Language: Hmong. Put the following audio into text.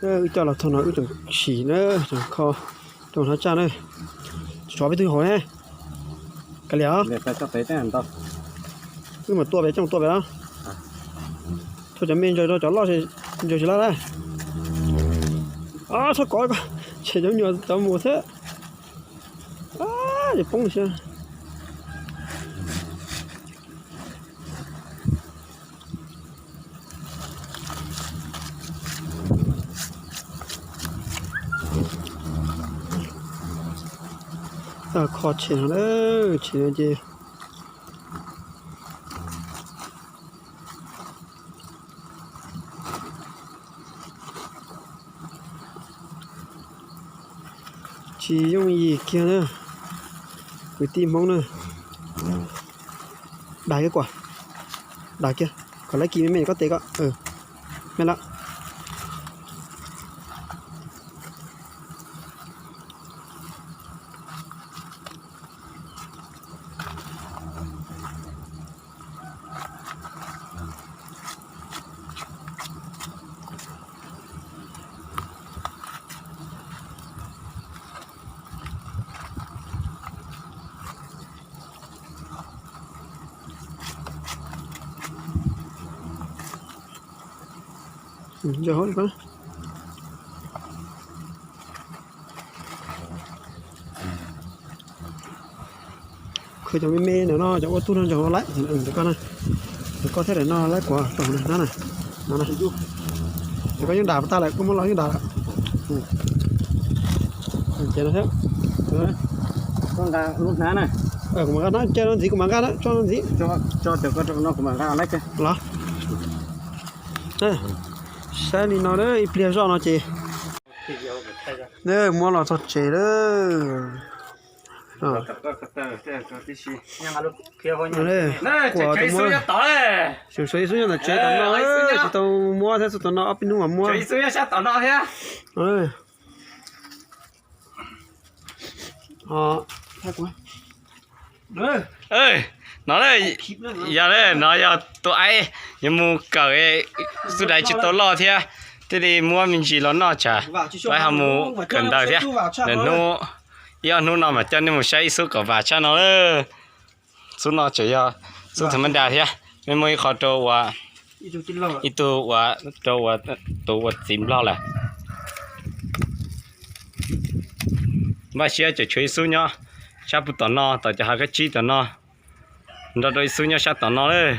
Wb coj los txog no wb tseem chim na, tseem kho rau hnab tsaj na. Tsov peb twb hauv ne. Kav liam, wb mam tua pem, coj mus tua pem no. Thaum cov me ntsaws rau cov loj, ntsaws tsis laj na. Txhob kov, tshem cov me nyuam tov mus xwb. Ces poob xwb. Kho tshem no, tshem no ces tsis yooj yim kiag na, kwv tij Hmoob na. Dag kiag kuam, dag kiag kom lawv kis me me koj tes ko. Me lawm. Khwv cov me me ntawm no, cov ua tug no ntsaug no lawm. Ntawm koj thiab daim no lawm, kuv tom na, no na. Ntawm koj yeej dam tag lawm, koj muab los yeej dam lawm. Ces no thiab. Kuv mam nqa na, cia no ntxiv, kuv mam nqa na, tso no ntxiv. Los, saib li no na, ib pliag zoj no ces muab los txog tsev lawm. Kuam tau muab, Suav ib xub nyob ntawm tsev tom no, tsis tau muab thiab, xub tom no ob peb hnub mam muab. No, yog no yog tus aib, yuav mus kawm, xub daiv tsis tau loj thiab, thiaj li muab me ntsis los noj tsam tus aib ho mus kawm ntawv thiab. Ntawm hnub, ib ob hnub no mam coj nej mus saib ib xub kom vam tshaj no. Xub no tseem yog xub thaum mab nra thiab, nej muaj ib qho rau ua ib tug ua rau ua tus ua txiv nplog lawm. Npaj siab tseem tshuav ib xub nyob sab puag tom no, tom cov hav kab tsib tom no, nrog rau ib xub nyob sab tom no lawm.